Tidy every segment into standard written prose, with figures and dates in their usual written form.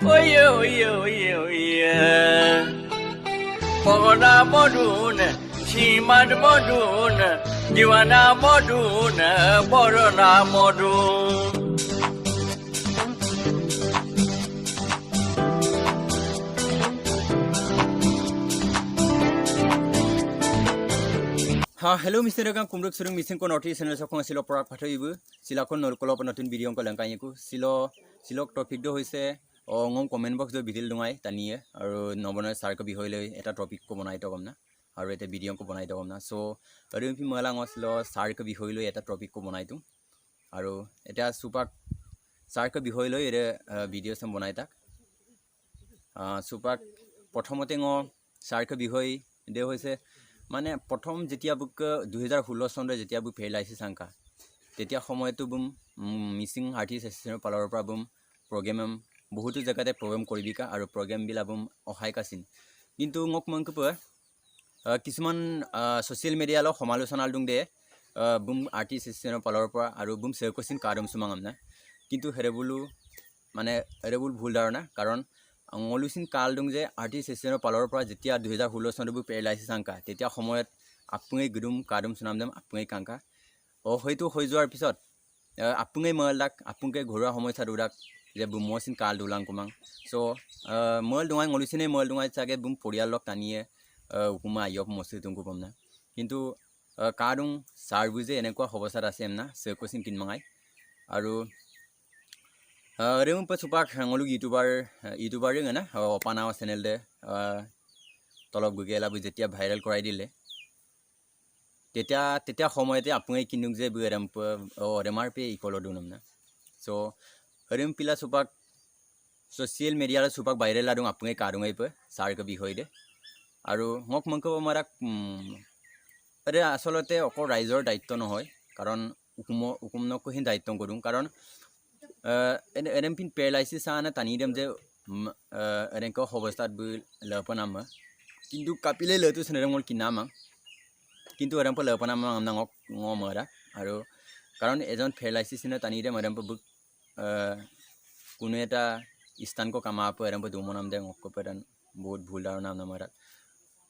Oye oye oye oye পগনা মধুন সীমান মধুন দিওয়ানা মধুন বরনা মধুন। হা hello' Mising ৰগাং কুমৰুক চুৰুং Mising কো north east channel চখন চিল পৰাগ পাঠৰিব চিলাখন নলকলৰ নতুন video' লেংকাইকো চিল চিলক টপিকটো হৈছে অঙম কমেণ্ট বক্স ভিডিঅ' ডোঙাই টানিয়ে আৰু নৱনয় চাৰ্ক বিষয় লৈ এটা টপিকো বনাই থকম না আৰু এটা ভিডিঅ'কো বনাই থকম না। চ' আৰু মলাঙ চিল চাৰ্ক বিষয় লৈ এটা টপিকো বনাই দিওঁ আৰু এতিয়া চুপাক চাৰ্ক বিষয় লৈ এতিয়া ভিডিঅ' চাম বনাই তাক চুপাক প্ৰথমতে চাৰ্ক বিষয় দে হৈছে মানে প্ৰথম যেতিয়া বুক 2016 চনতে যেতিয়া বুক পেৰালাইচিছ আংকা তেতিয়া সময়তো বুম মিচিং আৰ্টিষ্ট এছ'চিয়েশ্যনৰ ফালৰ পৰা বুম প্ৰগ্ৰেম বহুতো জেগাতে প্ৰগ্ৰেম কৰিবিকা আৰু প্ৰগ্ৰেমবিলাক বুম অহাই কাচিন। কিন্তু মোক মনকো কিছুমান ছ'চিয়েল মিডিয়াৰ সমালোচনা দুং দে বুম আৰ্টিষ্ট এছ'চিয়েশ্যনৰ ফালৰ পৰা আৰু বুম চেৰকচিন কাদম চুমাং আমনা, কিন্তু হেৰেবুলো মানে হেৰেবুল ভুল ধাৰণা। কাৰণ ngolusin কাল দুং যে আৰ্টিষ্ট এছ'চিয়েশ্যনৰ ফালৰ পৰা যেতিয়া 2016 চনতো পেৰালাইচিছ আংকা তেতিয়া সময়ত আপুঙে গুদুম কাদুম চুনাম দাম আপুঙে কাংকা হয়তো হৈ যোৱাৰ পিছত আপুঙে মলদাক আপুংকে ঘৰুৱা সমস্যা দুদাক যে বুমচিন কাল দুলাং কুমাং। চ' মল ডোঙাই ngolusinে মল ডোঙাই চাগে বুম পৰিয়ালক টানিয়ে উপমা আয়ক মচি তুংকু পামনা। কিন্তু কাদুং চাৰবু যে এনেকুৱা অৱস্থাত আছে এমনা চেকচিন কিনমাঙাই আৰু ৰেম চুপাক ngoluk ইউটিউবাৰ ইউটিউবাৰ না অপানা চেনেল দে তলপ গুগেলা যেতিয়া ভাইৰেল কৰাই দিলে তেতিয়া তেতিয়া সময়তে আপুঙে কিনুক যে ৰেম ৰেমাৰ পে ইকল দুনম না। চ' ৰেম পিলা চুপাক ছ'চিয়েল মিডিয়াৰ চুপাক ভাইৰেল আদুং আপুঙে কাদুঙাই পে চাৰ্ক বিষয় দে আৰু মোক মংক মাৰাক। আৰে আচলতে অকল ৰাইজৰ দায়িত্ব নহয়, কাৰণ উকুম উকুমনকহি দায়িত্ব কৰোঁ। কাৰণ এনে পিন পেৰালাইচিছ আনে টানি দিম যে এনেকুৱা অৱস্থাত লপনাম, কিন্তু কাপিলে লয়তো চেনেৰে কিনাম, কিন্তু এৰম্প লপনাম নাঙক মৰা। আৰু কাৰণ এজন পেৰালাইচিছ টানি দিম এৰম্প বুক কোনো এটা স্থানক কামা আপ এৰম্প দুমনাম দে ঙক বহুত ভুল ধাৰণা নামাৰা।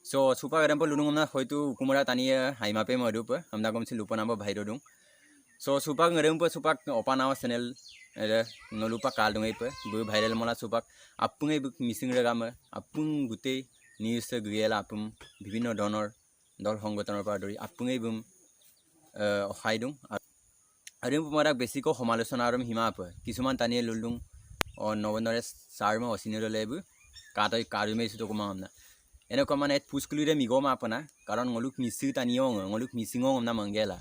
চ' চুপাক এৰম্প লুডুং হয়তো কুমৰা টানিয়ে হাইমাপে মদুপ হামনা গমচি লুপনাম ভাইৰ দুং। চ' চুপাক এৰম্প চুপাক অপানাও চেনেল নলুপা কাল দুঙাই পে বু ভাইৰেল মলা চুপাক আপুঙে মিচিং ৰেগাম আপুং গোটেই নিউজ গিয়েলা আপুং বিভিন্ন ধৰণৰ দল সংগঠনৰ পৰা ধৰি আপুঙে বুম অসাই দিওঁ। আৰু মই বেছিকৈ সমালোচনা আৰু সীমা আপে কিছুমান টানিয়ে লুলুং নৱনৰে চাৰ মই অচিনি ল'লে এইবোৰ কাতই কাৰুমেইছোঁ কমাম না এনেকুৱা মানে পুচকুলিৰে মিগম আপনা। কাৰণ ngoluk মিচিং টানিও ngoluk মিচিঙো না মংগেলা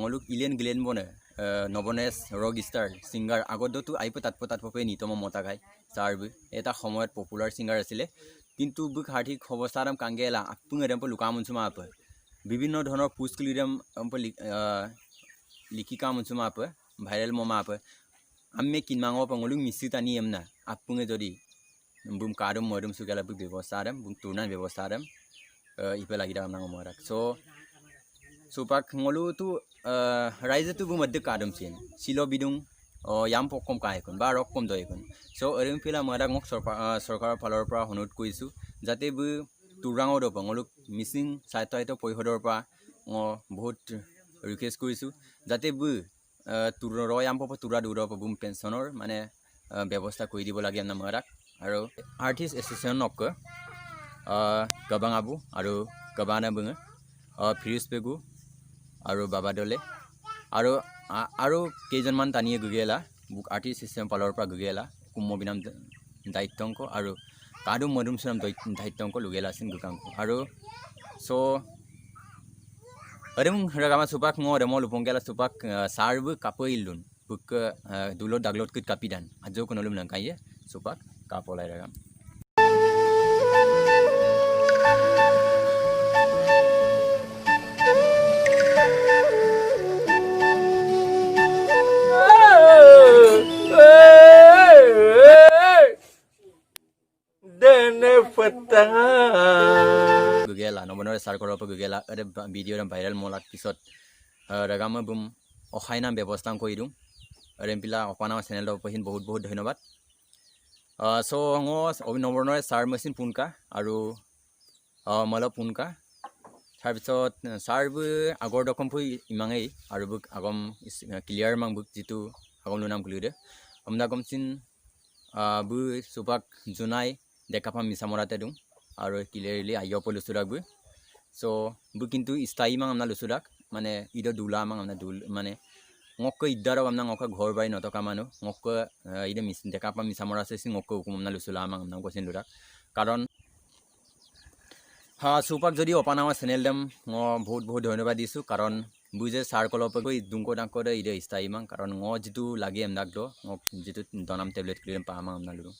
ngoluk ইলেন গ্লেন বনে নৱনেশ ৰক ষ্টাৰ ছিংগাৰ আগততো আহিব তাতপ তাতপে নিতম মতা খাই ছাৰ এটা সময়ত পপুলাৰ ছিংগাৰ আছিলে, কিন্তু বুক আৰ্থিক অৱস্থা কাংগেলা আপুং এৰম্প লুকা মুনচুমা আপে বিভিন্ন ধৰণৰ পুচকুলিৰম লিখি কাম মুনচুমা আপে ভাইৰেল মমা আপে আমি কিনমাঙ ngoluk মিচি টানি এমনা আপুঙে যদি বুম কাদুম মদুম সুগেলা বুক ব্যৱস্থা আদম বুম তুৰ্ণাৰ ব্যৱস্থা আদম ইপে লাগি দাম নাঙ মৰাক। চ' চুপাক ngolutu ৰাইজেতো বুম মধ্যে কাদুম চিন চিল বিদুং য়াম পকম কাহেকুন বা ৰক কম দয়কুন। চ' এৰিম ফিলা মই মোক চৰকাৰৰ ফালৰ পৰা অনুৰোধ কৰিছোঁ যাতে বু তুৰাঙৰ দপ ngoluk Mising স্বায়ত্তশাসিত পৰিষদৰ পৰা বহুত ৰিকুৱেষ্ট কৰিছোঁ যাতে বু ৰয়াম পপ তুৰা দূৰৰ বুম পেঞ্চনৰ মানে ব্যৱস্থা কৰি দিব লাগে মৰাক। আৰু আৰ্টিষ্ট এছ'চিয়েশ্যনক গবাং আবু আৰু গবানা বুঙে ফিৰোজ পেগু আৰু বাবা দলে আৰু আৰু কেইজনমান টানিয়ে গুগেলা বুক আৰ্টিষ্ট এছ'চিয়েশ্যন ফালৰ পৰা গুগেলা কুম্ভ বিনাম দায়িত্বংক আৰু কাদু মধুম চুনাম দায়িত্বংক লুগেলা আছিল গুকাংক। আৰু চ' অৰেম ৰগামা চুপাক ঙ ৰেম লুপংগেলা চুপাক চাৰবু কাপইলুন বুক দুলত দাগলত কুট কাপিদান আজো কোনলুম নাকাইয়ে চুপাক কাপলাই ৰগাম। গুগেলা নৱনৰে চাৰ্কলৰ পৰা গুগেলা আৰে ভিডিঅ' ভাইৰেল মলাৰ পিছত ৰগামা বুম অসাই নাম ব্যৱস্থা কৰি দিওঁ। ৰেম্পিলা অপানা চেনেলৰ ওপৰত বহুত বহুত ধন্যবাদ। চ' নৱৰণৰে ছাৰ মেচিন পুনকা আৰু মলপ পুনকা। তাৰপিছত ছাৰবো আগৰ দকম ফুই ইমাঙেই আৰু বুক আগম ক্লিয়াৰ মাং বুক যিটো আগম লুনাম খুলিদে আমনা গমচিন বু সুপাক জোনাই ডেকাফাম মিছামৰাতে দোঁ আৰু ক্লিয়াৰলি আহিব লুচুৰাক বু। চ' বু কিন্তু স্থায়ী মাং আমনা লুচুৰাক মানে ইদ দুলা মাং আমনা দুল মানে ngok idaro amna ngok ঘৰ বাৰী নথকা মানুহ ngok ide miss ডেকা পা মিছামৰা আছে ngok হুকুম আমনা লুচুলা আমাক আমনা কৈছিল লুৰাক। কাৰণ হা সুপাক যদি অপানামা চেনেল দেম মই বহুত বহুত ধন্যবাদ দিছোঁ, কাৰণ বুজে ছাৰ কলৰ গৈ দুংক ডাংক দে ইদে স্থায়ী মাং, কাৰণ ঙ যিটো লাগে এমদাক দ ঙক যিটো দনাম টেবলেট খুলি পা আমাক আমনা লুৰু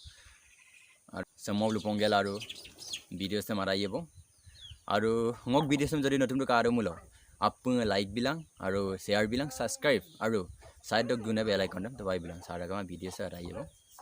আৰু চেমক লুপংগেল আৰু ভিডিঅ' চেম আৰাইব আৰু ঙক ভিডিঅ' চেম যদি নতুন আৰু মূল আপু লাইক বিলাক আৰু শ্বেয়াৰ বিলাক ছাবস্ক্ৰাইব আৰু চাইডক গুণে বেল আইকন দবাই বিলাক ছাৰ ভিডিঅ' চেম আৰাইব।